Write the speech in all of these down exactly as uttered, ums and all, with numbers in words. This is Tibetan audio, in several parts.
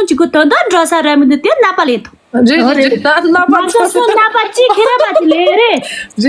གཅིག་གུ་དོན་དག་འགྲོ་ས་ར་མི་འདུག་དེ་རྣམ་པ་ལེན་ཐུབ། རེད་རེད་རེད། ད་རྣམ་པ་ང་ཚོ་ཚོ་སུ་རྣམ་པ་གཅིག་ཁེ་ར་པ་དེ་ལེན་རེད། རེད།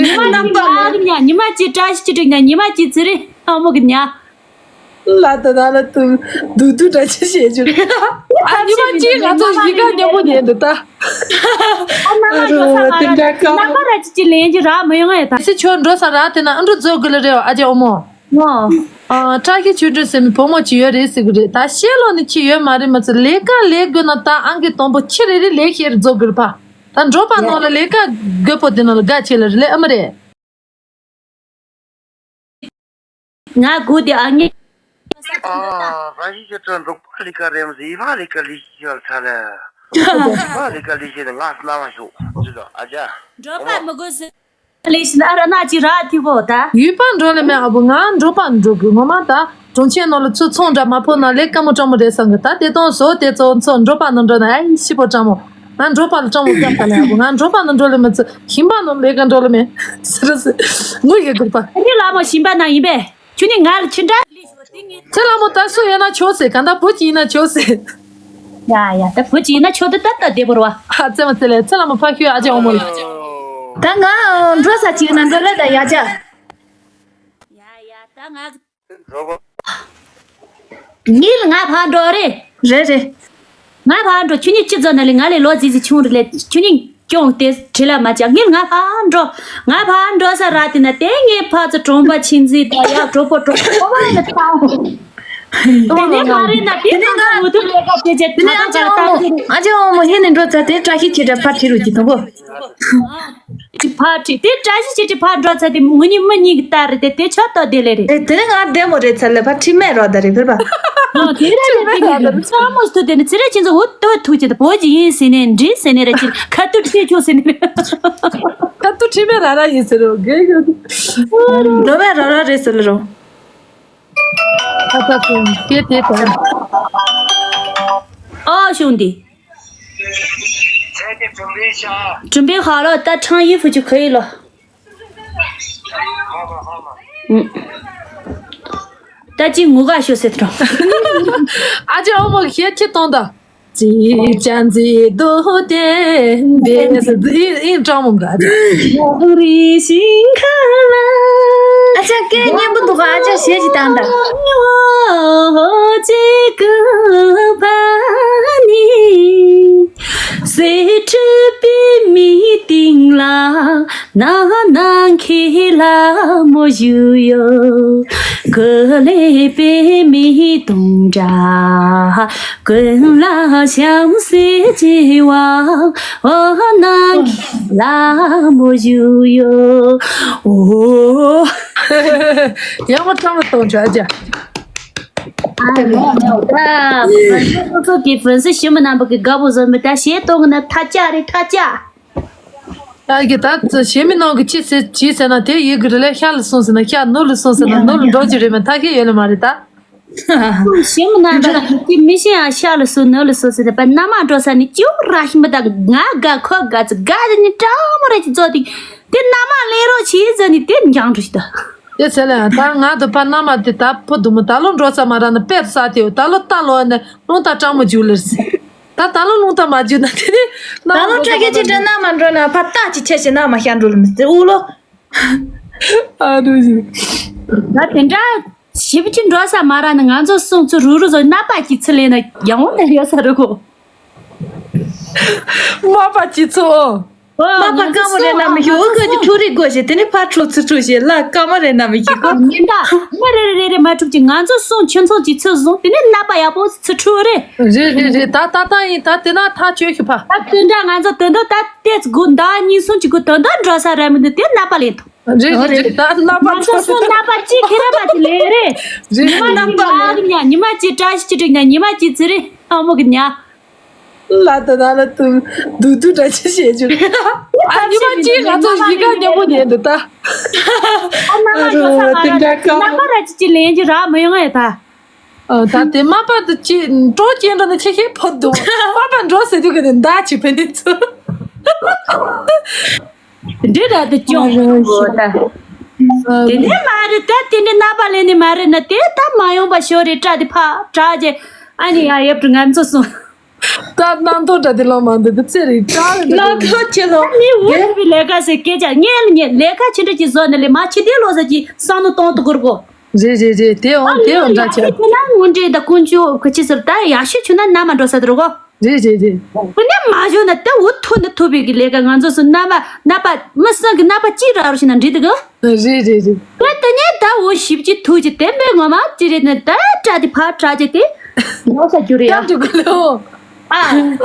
ཉི་མ་རྣམ་གཅིག་པ་ལ་ཉ་ཉི་མ་གཅིག་བཀྲ་ཤིས་ཆོས་སྒྲོན་ཉ་ཉི་མ་གཅིག་ཚེ་རིང་ཨ་མོ་གི་ཉ། ལ་ད་ད་ལ་ཏུ་དུ་དུ་འདྲ་ཆེ་ཤེས་ཆུ། ཨ་ཉི་མ་གཅིག་ང་ཚོ་གཞིས་ཀ་མཉམ་པོ་ཉན་འདུག་ད། ཨ་རྣམ་པ་འགྲོ་ས་ཨ་རོ་མ་དེ་ར་འདྲ་ཀ་རྣམ་པ་ར་གཅིག་གཅིག་ལེན་གྱི་ར་མི་ཡོང་ཨེ་ད། སི་ཆོ་འགྲོ་ས་ར་དེ་ན་ཨ་འགྲོ་རྫོགས་དགོས་ལ་རེད་ཨ་ཅེ་ཨོ་མོ། ཨ། བཀྲ་ཤིས་ཆོས་སྒྲོན་ཟེར་མི་བུ་མོ་ཅིག་ཡོད་རེད་ཟེར་གི་རེད། ད་ཤེས་ལོ་ནི་ཅི་ཡོད་མ་རེད་མ་ཚོ་ལས་ཀ་ལས་དགོས་ན་ད་ཨང་ཀི་དང་པོ་ཁྱི་རེ་རེ་ལས་ཤེས་རེ་རྫོགས་དགོས་རེད་པ། ད་འགྲོ་པ་ནང་ལ་ལས་ཀ་དགོས་པོ་དེ་ནང་ལ་དགའ་ཆེ་ལ་རེད་ལས་ཨ་མ་རེད། ང་དགུ་དེ་ཨ་ངེ། ཨ། བཀྲ་ཤིས་ཆོས་སྒྲོན་འབྲོག་པ་ལས་ཀ་རེད་མ་ཟེར་ཡི་ཕ་ལས་ཀ་ལས་ཤེས་ལ་ཚ་ལ། ཕ་ལས་ཀ་ལས་ཤེས་ནི་ང་སྣ་བ་ཤོག་ཅི་དང་ཨ་ཅག་འགྲོ་པ་མི་དགོས་ཟེར། ལས་ཤིན་ཨ་ར་ན་ཅི་ར་ཐི་བོ་ད། ཡུལ་པ་འགྲོ་ལེ་མེ་ཨ་བུ་ང་འགྲོ་པ་འགྲོ་དགོས་ངོ་མ་ད། གྲོང་ཁྱེར་ནང་ལ་ཚུར་ཚོང་འདྲ་མ་ཕོ་ན་ལས་ཀ་མོ་སྤྲང་མོ་རེད་བསམ་གི་ད་དེ་དང་བཟོ་དེ་ཚོ་ཚོ་འགྲོ་པ་ནང་འགྲོ་ན་ཨེ་ཤི་པོ་སྤྲང་མོ། ང་འགྲོ་པ་ལ་སྤྲང་མོ་བཀག་ད་ལེ་ཨ་བུ་ང་འགྲོ་པ་ནང་འགྲོ་ལེ་མེ་ཚུ་ཤིང་པ་ནང་ལས་ཀ་འགྲོ་ལེ་མེ་སི་ར་སི་ངུ་ཡི་དགོས་པ། ཨ་ནི་ལ་མོ་ཤིང་པ་ན་ཡིན་པས། ཁྱོད་ནི་ང་ལ་ཁྱི་འདྲ། ཚེ་ལ་མོ་ད་སུ་ཡོད་ན་ཆོག་ཟེར་ག་ད་བུ་གཅིག་ཡིན་ན་ཆོག་ཟེར། ཡ་ཡ་ད་བུ་གཅིག་ཡིན་ན་ཆོག་ད་ད་ད་བདེ་བོར་བ། ཨ་ཙེ་མ་ཙེ་ལེ་ཚེ་ལ་མོ་ཕ་ཁྱོད་ཨ་ཅེ་ཨོ་མོ་ལེ། ད་ང་འགྲོ་ས་གཅིག་ན་འགྲོ་ལེ་ད་ཡ་ཅག་ཡ་ཡ་ད་ང་། ངའི་ལ་ང་ཕར་འགྲོ་རེད། རེད་རེད། ང་ཕར་འགྲོ་ཁྱོད་གཉིས་ཅི་ཙོ་ན་ལེ་ང་ལས་ལོ་ཟིག་ཟིག་ཆུང་རེད་ལེ་ཁྱོད་གཉིས་སྐྱོང་དེ་བྲེལ་ལ་མ་བཅག་ངས་ང་ཕར་འགྲོ། ང་ཕར་འགྲོ་ས་ར་དེ་ན་དེ་ངས་ཕར་ཚུར་གྲོང་པ་ཆིན་ཟིག་དང་ཡ་གྲོགས་པོ་གྲོགས་པོ་བ་ལ་ཐང་། དེ་ནས་མ་རེད་ན་དེ་ན་ང་འུ་ཐུག་ལས་ཀ་བྱེད་བྱེད་དེ་ནས་ད་ཨ་ཅག་ད་ཨོ་མོ་ད་ཨ་ཅག་ཨོ་མོ་ཧེ་ནས་འགྲོ་ཚར་དེ་བཀྲ་ཤིས་ཁྱེད་འདྲ་ཕར་ཁྲིད་རུ་གྱི་དང་པོ། ཅི་ཕར་ཁྲིད་དེ་བཀྲ་ཤིས་ཁྱེད་ཀྱི་ཕར་འགྲོ་ཚར་དེ་ངུ་གཉིས་མི་གཉིས་ཀྱི་ལྟ་རེད་དེ་དེ་ཆོག་ཏོ་དེ་ལས་རེད། ཨེ་དེ་ནས་ང་བདེ་མོ་རེད་ཚར་ལས་ཕར་ཁྲིད་མེད་རོགས་ད་རེད་ཕེར་པ། ཨ་དེ་རེད་རེད་དེ་ངས་རེད་ཚ་མོ་སྟོད་དེ་ནི་ཚེ་རེད་ཁྱེད་ཚོ་འུ་ཏོ་ཐུག་ཅེ་ད་བོད་ཀྱི་ཡིན་ཟེར་ནས་འདྲི་ཟེར་ནས་ར་ཁྱེད་ཁ་ཏུ་ཁྲིད་ཆོག་ཟེར་ནས། ཁ་ཏུ་ཁྲིད་མེད་ར་ར་ཡིན་ཟེར་རོ་དགེ་གི། འགྲོ་བས་ར་ར་རེད་ཟེར་ལ་རོ། ཁ་ཏུ་ཁྲིད་དེ་དེ་དང་། ཨོ་གཞུང་འདི། 准备好了，到穿衣服就可以了。嗯。ད་ཅི་ངུ་ག་ཤོ་ཟེར་ཏོ། ཨ་ཅེ་ཨོ་མོ་ཞེ་ཁྱི་གཏོང་ད། ཅི་ཅན་ཅི་དོ་ཏེ་འདེ་སི་ཨི་ཨི་ཀྲང་མོ་ག་ཅི། རི་ཤིང་ཁ་ལ། ཨ་ཅག་སྐད་སྙན་པོ་འདུག་ག་ཨ་ཅག་ཞེ་ཅི་བཏང་ད། ཅི་ཀུ་པ་ནི། སེ་ཁྲི་པི་མི་སྟེང་ལ། ན་ནང་ཁེ་ལ་མོ་ཞུ་ཡོ། གོ་ལེ་པེ་མི་དུང་འདྲ། ཀུན་ལ་བྱམས་སེ་བྱེ་བ། འོ་ནང་ཁེ་ལ་མོ་ཞུ་ཡོ། འོ། ཡང་མ་ཚང་མ་གཏོང་ཆོག་ཨ་ཅག་ཨ་ནི་ཨ་ནི་ཨོ་ད། སོ་སོ་གི་ཕན་སི་ཞི་མི་རྣམ་པ་གི་དགའ་པོ་བཟོ་མི་ད་ཞེ་གཏོང་གི་ན་ཐ་ཅག་རེད་ཐ་ཅག་ད་གི་ད་ཚོ་ཞེ་མི་ནང་གི་ཅི་ཟེར་ཅི་ཟེར་ན་དེ་ཡི་གི་རི་ལས་ཤ་ལ་སོང་ཟེར་ན་ཤ་ནུ་ལ་སོང་ཟེར་ན་ནུ་ལ་འགྲོ་གི་རེད་མེད་ཐ་ཤེ་ཡོད་ལ་མ་རེད་ད། ཞེ་མི་རྣམ་པ་གི་ཅི་མི་ཤེས་ཨ་ཤ་ལ་སོང་ནུ་ལ་སོང་ཟེར་ན་པ་མནའ་མ་འགྲོ་ས་ནི་ཅུང་ར་ཤི་མི་ད་ང་དགའ་ཁོ་དགའ་ཚོ་དགའ་ཟེར་ནི་ཀྲང་མོ་ར་ཅི་ཚོ་དེ་དེ་མནའ་མ་ལེན་རོགས་བྱེད་ཟེར་ནི་དེ་འགྱང་འགྲོ་ཤི་ད། དེ་ཚེ་ལ་ཡང་ད་ང་དུ་ཕ་མནའ་མ་དེ་ད་ཕོ་དུ་མོ་ད་ལོ་འགྲོ་ས་མ་ར་ན་དཔེར་ས་དེའོ་ད་ལོ་ད་ལོ་ནས་རླུང་རྟ་སྤྲང་མོ་རྒྱུག་ལེར་སི། ད་ད་ལོ་རླུང་རྟ་མ་རྒྱུག་ན་དེ་ནི་ད་ལོ་སྤྲ་ཁྱེད་ཀྱི་དྲན་མནའ་མ་འགྲོ་ན་ཕ་རྟགས་ཀྱི་ཆེ་ཞེ་ན་མ་ཤ་འགྲོ་ལ་མི་སི་ཨུ་ལོ། ཨ་རུ་ཞིག་ད་དེ་འདྲ་ཞིབ་ཅིག་འགྲོ་ས་མ་ར་ན་ང་ཚོ་སོང་ཚུ་རུ་རུ་ཚོ་སྣ་པ་ཀྱི་ཚུ་ལེན་ན་ཡང་འོང་ན་ཡོད་ས་རུ་གོ། མ་པ་ཀྱི་ཚུ་ཨོ། ཨོ། མ་པ་ང་ཚོ་དཀའ་མོ་རེད་ན་མི་ཤེས། འུ་གོ་ཀྱི་ཕྲུ་རིག་གོ་ཞེས་དེ་ནི་ཕ་ཕྲུ་ཚུ་ཕྲུ་ཞེས་ལ་དཀའ་མོ་རེད་ན་མི་ཤེས་གོ། ཉིན་ད་མི་རེ་རེ་རེ་རེ་མ་ཕྲུག་ཅིག་ང་ཚོ་སོང་ཁྱིམ་ཚང་གཅིག་ཚུར་བཟུང་དེ་ནི་སྣ་པ་ཡག་པོ་ཚུ་ཕྲུ་རེད། རེད་རེད་རེད། ད་ད་ད་ཡིན་ད་དེ་ན་ཐག་ཆོད་ཤི་ཕ། ད་དེ་འདྲ་ང་ཚོ་དོན་དག་ད་ལྟས་དགུ་ཟླ་གཉིས་གསུམ་གཅིག་གོ་དོན་དག་འགྲོ་ས་ར་མི་འདུག་དེ་སྣ་པ་ལེན་ཐུབ། རེད་རེད་རེད། ད་སྣ་པ་ང་ཚོ་སོང་སྣ་པ་གཅིག་ཁེ་ར་པ་དེ་ལེ་རེད། རེད། ཉི་མ་གཅིག་ལ་ཉ་ཉི་མ་གཅིག་བཀྲ་ཤིས་ཆོས་སྒྲོན་ཉ་ཉི་མ་གཅིག་ཚེ་རིང་ཨ་མོ་གི་ཉ། ལ་ད་ད་ལ་ཏུ་དུ་དུ་འདྲ་ཆེ་བྱེད་རྒྱུ། ཨ་ཉི་མ་གཅིག་ང་ཚོ་གཞིས་ཀ་མཉམ་པོ་ཉལ་འདུག་ད། ཨ་མ་མ་འགྲོ་ས་མ་ར་ད་སྣ་པ་ར་གཅིག་གཅིག་ལེན་རྒྱུ་རག་མི་ཡོང་ངས་ད། ཨ་ད་དེ་མ་པ་དུ་ཅི་འགྲོ་སྐྱེ་འགྲོ་ནི་ཆེ་ཤེས་ཕོ་འདུག་མ་པ་འགྲོ་ཟེར་དུས་གི་ནི་མདའ་ཅི་ཕན་ནི་ཚུ། འདི་ར་དུ་ཅོ་འོ་ད། དེ་ནི་མ་རེད་ད་དེ་ནི་རྣ་པ་ལེན་ནི་མ་རེད་ན་དེ་ད་མ་ཡོང་པ་ཤོ་རེད་དྲ་དེ་ཕ་དྲ་རྗེ་ཨ་ནི་ཡ་ཡབ་ཏུ་ང་ཚོ་སོང་། ད་སྣང་དོག་འདྲ་དེ་ལོ་མ་འདུག་དེ་ཚེ་རིག་དྲག་རེད་ལ་འདུག་ཁ་ཆེ་ལོ། ནི་འུ་ཐུ་བི་ལས་ཀ་ཟེར་སྐད་ཆ་ངས་ལ་ངས་ལས་ཀ་ཆེ་འདྲ་ཅིག་བཟོ་ནི་ལས་མ་ཆེ་དེ་ལོ་ཟེར་གྱི་བསམ་བློ་གཏོང་དུ་གུར་གོ། རེད་རེད་རེད། དེ་འོང་དེ་འོང་འདྲ་ཆེ། ཡག་ཤོས་ཆུ་ན་དངོས་འབྲེལ་དང་ཀུན་སྤྱོད་ག་ཅི་ཟེར་ད་ཡག་ཤོས་ཆུ་ན་ན་མ་འགྲོ་ས་དུ་རུ་གོ། རེད་རེད་རེད། དེ་ནས་མ་བྱུང་ན་ད་འུ་ཐུ་ནི་ཐུ་བི་གི་ལས་ཀ་ང་ཚོ་སུ་ན་མ་ན་པ་མི་སང་གི་ན་པ་ཅི་ར་རུ་ཞིག་ན་འགྲིག་དུ་གོ། རེད་རེད་རེད། ད་དེ་ནས་ད་འོ་ཞིབ་ཅིག་ཐུག་ཅིག་དེ་མོས་ངོ་མ་ཅི་རེད་ནས་ད་དྲ་དེ་ཕར་དྲ་ཅིག་དེ་ངོ་ས་རྒྱུ་རེད་ཡ། ཡག་འགྲོ་གི་ལོ། ཨ།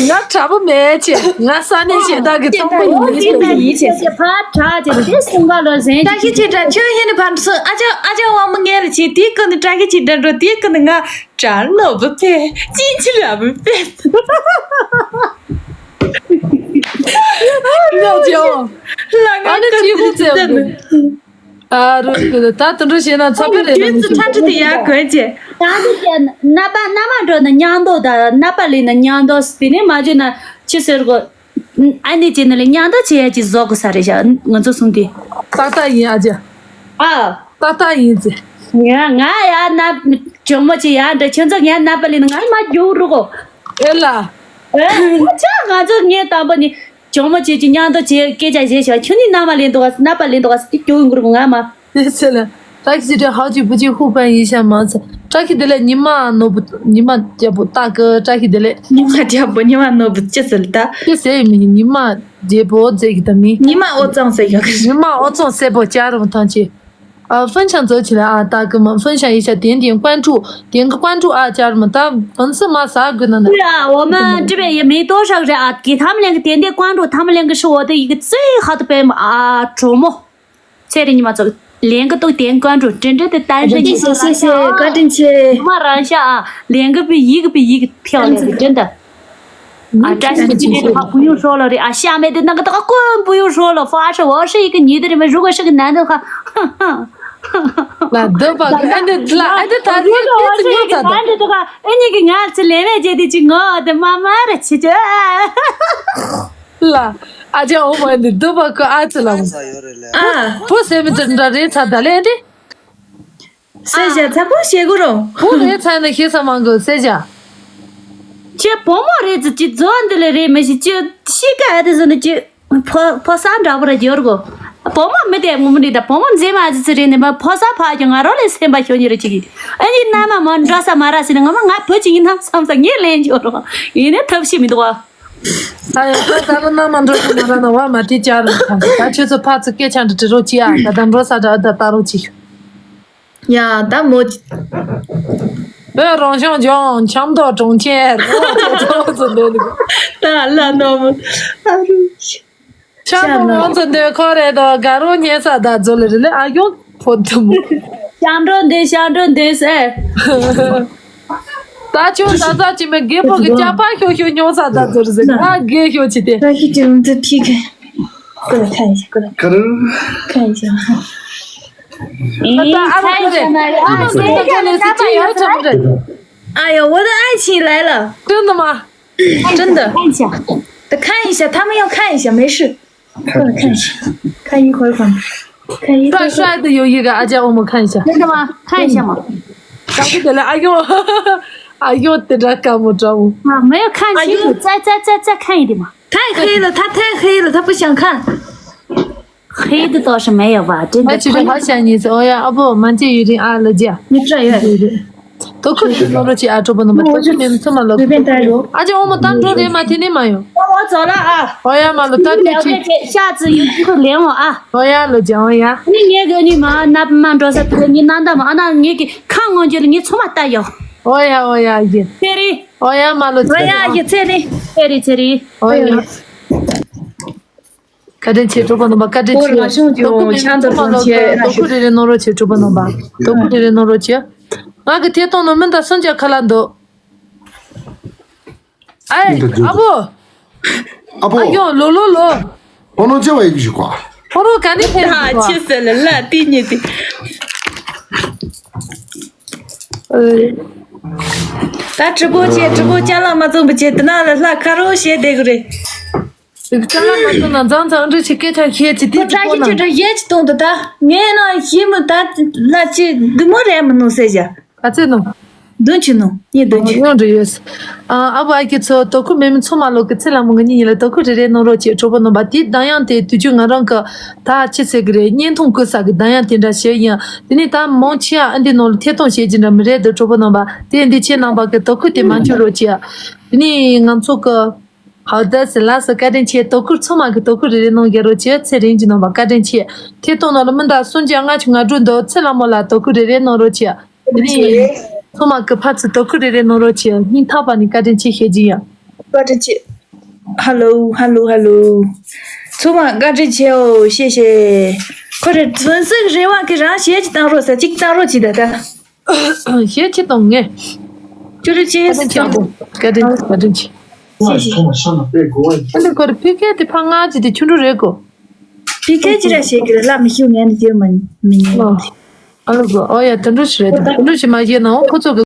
ང་དྲ་པོ་མེད་ཆེ། ང་ས་གནས་ཞེ་དྲག་གི་ཚོང་པ་ཡིན་ཆེ། ཡིན་ཆེ། ཕར་དྲ་ཅིག་དེ་སེམས་པ་ལོ་ཟན་ཅིག་ཅིག་ཅིག་དྲ་ཁྱོད་ཧེ་ནི་ཕར་འདུག་སོང་། ཨ་ཅག་ཨ་ཅག་དབང་མོ་ངས་ལ་ཆེ་དེའི་ཀུན་ནི་དྲ་གི་ཅིག་དྲ་འགྲོ་དེའི་ཀུན་ནི་ང་དྲ་ལོ་བུ་ཕེ་ཅིན་ཅི་ར་བུ་ཕེ། ང་ཅག་ལ་ང་ཨ་ནི་ཀུན་ཅི་ཧུ་ནི་ཙེ་ཙེ་ནི། ཨ་རུ་ད་དུ་འགྲོ་བྱས་ན་ཚ་པི་རེད་ན་མི་ཤེས། ཁྲ་ཁྲི་དེ་ཡར་གོན་ཅེ། ད་འདི་ཀྱ་ན་པ་ན་མ་འགྲོ་ན་མཉམ་དོ་ད་ན་པ་ལི་ན་མཉམ་དོ་དེ་ནས་མ་བརྗོད་ན་ཅི་ཟེར་གོ། ཨ་ནི་ཅི་ན་ལི་མཉམ་དོ་བྱེད་ཡ་ཅི་བཟོ་གོ་ས་རེད་ཤག་ང་ཚོ་གསུང་དེ། ཏག་ཏག་ཡིན་ཨ་ཅག་ཨ། ཏག་ཏག་ཡིན་ཟེར། ང་ང་ཡ་ན་ཇོ་མོ་ཅི་ཡ་འདྲ་ཁྱོད་ཚོ་ངའི་ན་པ་ལི་ན་ང་མ་རྒྱུག་རུ་གོ། ཨེ་ལ། ཨེ་ཆ་ང་ཚོ་ངའི་དང་པོ་ནི། ཇོ་མོ་ཁྱོད་ཀྱི་མཉམ་དུ་བྱེད་སྐད་ཆ་བཤད་ཤོག་ཁྱོད་ནི་མནའ་མ་ལེན་འདུག་ག་མནའ་པ་ལེན་འདུག་ག་དེ་སྐྱོ་གི་འགུར་གི་ང་མ། དེ་ཚེ་ལ། བཀྲ་ཤིས་ཅི་སྒྲོན་ཧའོ་ཅི་བུ་ཅི་ཧུ་པན་ཡིན་ཤ་མང་ཚེ། བཀྲ་ཤིས་བདེ་ལེགས་ཉི་མ་ནོར་བུ་ཉི་མ་རྒྱལ་པོ་སྟག་གི་བཀྲ་ཤིས་བདེ་ལེགས། ཉི་མ་རྒྱལ་པོ་ཉི་མ་ནོར་བུ་ཅི་ཟེར་ད། དེ་ཟེར་མི་ཉི་མ་རྒྱལ་པོ་ཟེར་གི་ད་མི། ཉི་མ་ཨོ་ཙང་ཟེར་ཡོད་གི། ཉི་མ་ཨོ་ཙང་སེ་པོ་ཅ་རུང་ཐང་ཆེ། ཨ། ཧྥུན་ཤང་ཛོ་ཆི་ལ་ཨ་ཏ་ཀི་མ་ཧྥུན་ཤང་ཡི་ཤ་ཏན་ཏན་ཀོན་ཀྲུ་ཏན་ཀི་ཀོན་ཀྲུ་ཨ་ཅར་མ་ཏ་ཧྥུན་སི་མ་ས་གུ་ན་ན། 对啊，我们这边也没多少人啊，给他们两个点点关注，他们两个是我的一个最好的朋友啊，周末。这里你们走，连个都点关注，真正的单身。谢谢谢谢，关注谢。妈让下啊，连个比一个比一个漂亮，真的。 啊，但是今天的话不用说了的啊，下面的那个都更不用说了。发誓，我是一个女的，你们如果是个男的话，哼哼。 ལ་འདོད་པ་གི་ཨ་འདི་ལ་ཨ་འདི་ད་རེས་ཨ་འདི་ད་རེས་ཨ་འདི་ད་ཨ་འདི་ད་ཨ་ནི་གི་ང་ཚོ་ལས་མེད་བྱེད་དུས་ཅི་ངོ་དེ་མ་མ་ར་ཆི་ཆི། ལ་ཨ་ཅག་ཨོ་མ་འདི་འདོད་པ་གི་ཨ་ཅི་ལ། ཨ། བུ་སེ་མི་ཚེ་འདྲ་རེད་ཚ་ད་ལེ་འདི། སེ་ཞ་ཚ་བོ་ཞེ་གུ་རོ། བུ་རེད་ཚ་ནི་ཤེས་ས་མང་གི་སེ་ཞ། ཁྱེད་བུ་མོ་རེད་ཚ་ཅི་ཛོ་འདི་ལེ་རེད་མི་ཤི་ཅི་ཤི་ཀ་ཨ་དེ་ཟོ་ནི་ཅི། ཕོ་ཕོ་གསར་འདྲ་པོ་ར་འབྱོར་གོ། བུ་མོ་མི་དེ་ངོ་མ་རེད་ད་བུ་མོ་མཛེས་མ་ཨ་ཙི་ཙི་རེད་ནི་མ་ཕོ་གསར་ཕ་གི་ང་རོ་ལས་སེམས་པ་ཤོར་ཉེ་རེད་ཅིག་ཨ་ནི་མནའ་མ་མ་འདྲ་ས་མ་ར་ཟེར་ནི་ངོ་མ་ང་བུ་ཅིག་ཡིན་ན་བསམ་ས་ངས་ལན་འབྱོར་རོ། ཡིན་ནི་ཐབས་ཤེས་མི་འདུག་བ། ད་ཡང་ད་ད་ལོ་མནའ་མ་འདྲ་ས་མ་ར་ན་བ་མ་དེ་བཅར་རོ་ཐང་ད་ཁྱོད་ཚོ་ཕ་ཚོ་སྐད་ཆ་འདྲི་འདྲི་རོགས་གྱིས་ཨ། ད་ད་འགྲོ་ས་འདྲ་ཨ་ད་ལྟ་རོགས་གྱིས། ཡ་ད་མོ། བོད་རང་སྐྱོང་ལྗོངས་ཆབ་མདོ་གྲོང་ཁྱེར་རོགས་ཚོ་ཚོ་ཚོ་འདོད་ནི། ད་ལ་ནོ་མོ། ཨ་རུ། ཤ་མོ་ང་ཚོ་འདོད་ཁོ་རེད་དོ་དགའ་རོགས་ཉན་ས་ད་ཚོ་ལེ་རེ་ལེ་ཨ་ཡོང་ཕོ་དུ་མོ། ཤ་འགྲོ་འདོད་ཤ་འགྲོ་འདོད་ཟེར། ད་ཁྱོད་ད་ད་ཅི་མེད་རྒད་པོ་གི་ཅག་པ་ཤོ་ཤོ་ཉོ་ས་ད་ཚོ་རེ་ཟེར་ཨ་རྒད་ཤོ་ཅི་དེ། 过来看一下，过来看一下。看一下哈。 哎，猜一下嘛，啊，猜一下嘛，那个，那个，哎呦，我的爱情来了。真的吗？真的。看一下。看一下，他们要看一下，没事。过来看一下，看一会儿吧，看一会儿。帅帅的有一个阿娇，我们看一下。真的吗？看一下嘛。 刚才的了，哎呦，哎呦，这个干部招呼。啊，没有看清楚，哎呦。再再再再看一点嘛。太黑了，他太黑了，他不想看。黑的倒是没有吧，真的。哎，其实好想你，哦呀，啊不，蛮介意的啊，了姐。你这也。对对。都可以弄着去啊，这不能吧？都是你们这么了。随便带着。而且我们当初的嘛，天天嘛有。那我走了啊。哦呀，嘛了，当天去。了解，下次有机会联络啊。哦呀，了姐，哦呀。你也给你忙，那忙着啥？你那那嘛，那你给 ཁ་ངོ་འཇུ་ལ་ངས་ཚོ་མ་ལྟ་ཡོ། ཨོ་ཡ་ཨོ་ཡ་ཡེ། ཚེ་རིང་། ཨོ་ཡ་མ་ལོ་ཚེ་རིང་། ཨོ་ཡ་ཡེ་ཚེ་རིང་། ཚེ་རིང་ཚེ་རིང་། ཨོ་ཡ། བཀའ་དྲིན་ཆེ་གྲོགས་པོ་རྣམ་པ་བཀའ་དྲིན་ཆེ། ཨོ་ལ་ཤོང་ཅིག་ཆང་དུ་ལོ་ཆེ་ར་ཤོག་དོ་ཁུ་རེ་རེ་ནོ་རོ་ཆེ་གྲོགས་པོ་རྣམ་པ། དོ་ཁུ་རེ་རེ་ནོ་རོ་ཆེ། ང་གི་ཐད་གཏོང་ནོ་མི་འདའ་སུན་ཅག་ཁ་ལ་འདུག་ཨའི། ཨ་བོ། ཨ་བོ། ཨ་ཡོ་ལོ་ལོ་ལོ། ཕོ་ནོ་ཅེ་བ་ཡིག་ཞུ་གོ། ཕོ་ནོ་ག་ནི་ཕེ་ད་ཆི་ཟེར་ལ་ལ་ཏི་ཉི་ཏི། ད་གྲི་པོ་ཆེ་གྲི་པོ་ཅ་ལག་མ་བཙོང་པ་ཆེ་དེ་ན་ལ་ལྷ་ཁ་རོ་ཞེ་བསྡད་གི་རེད། ཅ་ལག་མ་བཙོང་ན་མཛངས་ཚང་འདྲི་ཆི་སྐད་ཆ་ཁྱེད་ཅི་ཏི་ཅི་པོ་ན། ཁྱེད་ཅི་འདྲ་ཡེ་ཅི་གཏོང་དུ་ད་ངས་ན་ཞི་མི་ད་ལ་ཅི་འདི་མོ་རེད་མི་ནུ་ཟེར་བྱ། ག་ཚོད་ནོ། འདོན་བྱེད་ནོ། ངས་འདོན་བྱེད། ཡང་འདྲ་ཡོད། ཨ་ཨ་བ་ཨ་ཁྱེད་ཚོ་དོ་ཁུར་མེད་མི་ཚང་མ་ལོག་གི་ཚེ་ལ་མོ་ང་གཉིས་གཉིས་ལ་དོ་ཁུར་རེ་རེ་གནང་རོགས་བྱེད། གྲོགས་པོ་རྣམ་པ། དེའི་གདངས་དབྱངས་དེ་དུས་རྒྱུན་ང་རང་གི་ད་ཅི་ཟེར་གི་རེད། བརྙན་ཐུང་བཀོད་ས་གི་གདངས་དབྱངས་དེ་འདྲ་བྱས་ཡིན། དེ་ནས་ད་མང་ཆེ་ཨ་འདི་ནང་ལ་ཐད་གཏོང་བྱེད་ཀྱི་འདྲ་མི་རེད་འདུག་གྲོགས་པོ་རྣམ་པ། དེ་འདི་ཁྱེད་རྣམ་པ་གི་དོ་ཁུར་དེ་མ་འཆུག་རོགས་བྱེད། དེ་ནས་ང་ཚོ་གི་ཧའོ་ད་ཟེར་ལ་སོ། བཀའ་དྲིན་ཆེ། དོ་ཁུར་ཚང་མ་གི་དོ་ཁུར་རེ་རེ་གནང་རྒྱུ་རོགས་བྱེད། ཚེ་རིང་གི་རྣམ་པ་བཀའ་དྲིན་ཆེ། ཐད་གཏོང་ནང་ལ་མི་འདྲ་སུམ་བརྒྱ་ལྔ་བཅུ་ང་དྲུག་འདུག་ཚེ་ལ་མོ་ལ་དོ་ཁུར་རེ་རེ་གནང་རོགས་བྱེད། དེ་ནས་ཚང་མ་གི་ཕར་ཚུར་དོ་ཁུར་རེ་རེ་གནང་རོགས་བྱེད། སྙིང་ཐག་པ་ནས་བཀའ་དྲིན་ཆེ་ཞུ་རྒྱུ་ཡིན། བཀའ་དྲིན་ཆེ། ཧ་ལོ་ཧ་ལོ་ཧ་ལོ། ཚང་མ་བཀའ་དྲིན་ཆེའོ། ཤེས་ཤེས། ཁོ་རེ་ཚོན་སྲིད་རེ་བ་གི་རང་བྱེད་ཀྱི་བཏང་རོགས་ས་གཅིག་བཏང་རོགས་བྱེད་ད་ད། ཞེས་ཅི་གཏོང་ངས། ཅོ་རི་ཅི་བཀའ་དྲིན་ཆེ་ཨ་ཁུ། བཀའ་དྲིན་བཀའ་དྲིན་ཆེ། ཤེས་ཤེས། ཨ་ནི་ཁོ་རེ་ཕི་ཁེ་དེ་ཕ་ང་ཅི་དེ་ཆུང་འགྲོ་རེད་གོ། ཕི་ཁེ་ཅི་ར་བྱེད་ཀྱི་རེད་ལ་མི་ཤེས་ངས་ནི་དེ་མ་མི་ཉན། ཨ་ལོ་གོ། ཨོ་ཡ་དུད་འགྲོ་ཞིག་རེད་ད། དུད་འགྲོ་ཞིག་མ་བཤད་ན་འོ་ཁོ་ཚོ་གི